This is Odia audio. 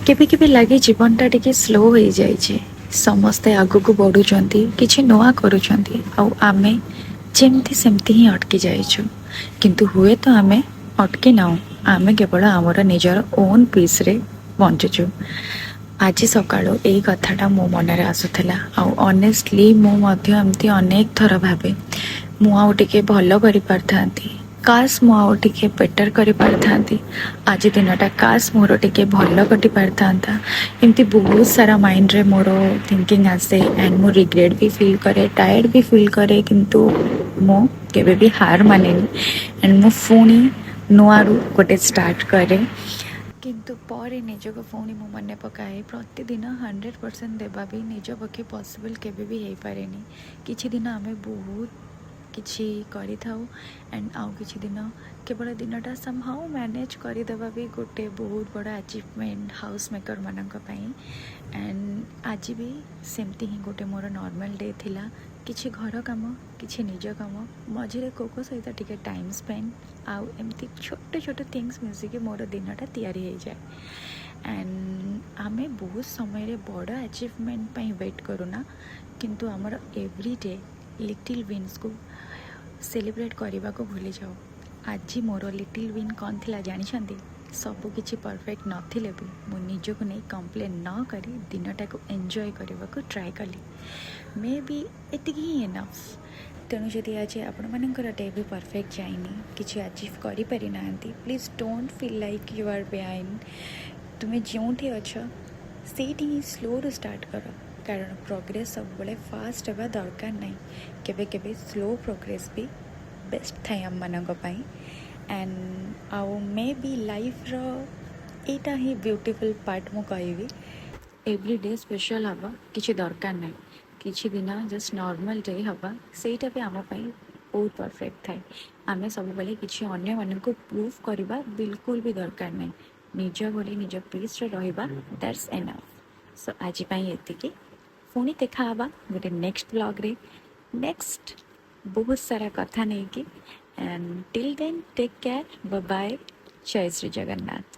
କେବେ କେବେ ଲାଗେ ଜୀବନଟା ଟିକେ ସ୍ଲୋ ହେଇଯାଇଛି। ସମସ୍ତେ ଆଗକୁ ବଢ଼ୁଛନ୍ତି, କିଛି ନୂଆ କରୁଛନ୍ତି ଆଉ ଆମେ ଯେମିତି ସେମିତି ହିଁ ଅଟକି ଯାଇଛୁ। କିନ୍ତୁ ହୁଏତ ଆମେ ଅଟକି ନାହୁଁ, ଆମେ କେବଳ ଆମର ନିଜର ଓନ୍ ପେସ୍ରେ ବଞ୍ଚୁଛୁ। ଆଜି ସକାଳୁ ଏଇ କଥାଟା ମୋ ମନରେ ଆସୁଥିଲା ଆଉ ଅନେଷ୍ଟଲି ମୁଁ ମଧ୍ୟ ଏମିତି ଅନେକ ଥର ଭାବେ, ମୁଁ ଆଉ ଟିକେ ଭଲ କରିପାରିଥାନ୍ତି, କାସ୍ ମୁଁ ଆଉ ଟିକେ ବେଟର୍ କରିପାରିଥାନ୍ତି, ଆଜି ଦିନଟା କାସ୍ ମୋର ଟିକେ ଭଲ କଟିପାରିଥାନ୍ତା। ଏମିତି ବହୁତ ସାରା ମାଇଣ୍ଡରେ ମୋର ଥିଙ୍କିଂ ଆସେ ଆଣ୍ଡ ମୁଁ ରିଗ୍ରେଟ୍ ବି ଫିଲ୍ କରେ, ଟାୟାର୍ଡ଼ ବି ଫିଲ୍ କରେ। କିନ୍ତୁ ମୁଁ କେବେ ବି ହାର ମାନେନି ଆଣ୍ଡ ମୁଁ ପୁଣି ନୂଆରୁ ଗୋଟେ ଷ୍ଟାର୍ଟ କରେ। କିନ୍ତୁ ପରେ ନିଜକୁ ପୁଣି ମୁଁ ମନେ ପକାଏ, ପ୍ରତିଦିନ 100% ଦେବା ବି ନିଜ ପକ୍ଷେ ପସିବଲ୍ କେବେ ବି ହେଇପାରେନି। କିଛି ଦିନ ଆମେ ବହୁତ କିଛି କରିଥାଉ ଆଣ୍ଡ ଆଉ କିଛି ଦିନ କେବଳ ଦିନଟା ସମହାଉ ମ୍ୟାନେଜ୍ କରିଦେବା ବି ଗୋଟେ ବହୁତ ବଡ଼ ଆଚିଭମେଣ୍ଟ ହାଉସ୍ ମେକର୍ମାନଙ୍କ ପାଇଁ। ଆଣ୍ଡ ଆଜି ବି ସେମିତି ହିଁ ଗୋଟେ ମୋର ନର୍ମାଲ୍ ଡେ ଥିଲା। କିଛି ଘର କାମ, କିଛି ନିଜ କାମ, ମଝିରେ କୋକୋ ସହିତ ଟିକେ ଟାଇମ୍ ସ୍ପେଣ୍ଡ ଆଉ ଏମିତି ଛୋଟ ଛୋଟ ଥିଙ୍ଗସ୍ ମିଶିକି ମୋର ଦିନଟା ତିଆରି ହେଇଯାଏ। ଆଣ୍ଡ ଆମେ ବହୁତ ସମୟରେ ବଡ଼ ଆଚିଭମେଣ୍ଟ ପାଇଁ ୱେଟ୍ କରୁନା, କିନ୍ତୁ ଆମର ଏଭ୍ରିଡେ ଲିଟିଲ୍ ୱିନ୍ସକୁ ସେଲିବ୍ରେଟ୍ କରିବାକୁ ଭୁଲି ଯାଉ। ଆଜି ମୋର ଲିଟିଲ୍ ୱିନ୍ କ'ଣ ଥିଲା ଜାଣିଛନ୍ତି? ସବୁ କିଛି ପରଫେକ୍ଟ ନଥିଲେ ବି ମୁଁ ନିଜକୁ ନେଇ କମ୍ପ୍ଲେନ୍ ନ କରି ଦିନଟାକୁ ଏନ୍ଜୟ କରିବାକୁ ଟ୍ରାଏ କଲି। ମେ ବି ଏତିକି ହିଁ ଏନଫ୍। ତେଣୁ ଯଦି ଆଜି ଆପଣମାନଙ୍କର ଡେ ବି ପରଫେକ୍ଟ ଯାଇନି, କିଛି ଆଚିଭ୍ କରିପାରିନାହାନ୍ତି, please don't feel like you are behind. ତୁମେ ଯେଉଁଠି ଅଛ, ସେଇଠି ହିଁ ସ୍ଲୋରୁ ଷ୍ଟାର୍ଟ କର, କାରଣ ପ୍ରୋଗ୍ରେସ୍ ସବୁବେଳେ ଫାଷ୍ଟ ହେବା ଦରକାର ନାହିଁ। କେବେ କେବେ ସ୍ଲୋ ପ୍ରୋଗ୍ରେସ୍ ବି ବେଷ୍ଟ ଥାଏ ଆମମାନଙ୍କ ପାଇଁ। ଆଣ୍ଡ ଆଉ ମେ ବି ଲାଇଫ୍ର ଏଇଟା ହିଁ ବ୍ୟୁଟିଫୁଲ୍ ପାର୍ଟ ମୁଁ କହିବି। ଏଭ୍ରି ଡେ ସ୍ପେଶାଲ୍ ହେବା କିଛି ଦରକାର ନାହିଁ। କିଛି ଦିନ ଜଷ୍ଟ ନର୍ମାଲ୍ ଡେ ହେବା, ସେଇଟା ବି ଆମ ପାଇଁ ବହୁତ ପରଫେକ୍ଟ ଥାଏ। ଆମେ ସବୁବେଳେ କିଛି ଅନ୍ୟମାନଙ୍କୁ ପ୍ରୁଭ୍ କରିବା ବିଲକୁଲ ବି ଦରକାର ନାହିଁ। ନିଜ ଭଳି ନିଜ ପେସ୍ରେ ରହିବା, that's enough. Show ଆଜି ପାଇଁ ଏତିକି। ପୁଣି ଦେଖା ହେବା ଗୋଟେ ନେକ୍ସଟ ବ୍ଲଗ୍ରେ, ନେକ୍ସଟ ବହୁତ ସାରା କଥା ନେଇକି। And till then, take care, bye। Jay Shri Jagannath.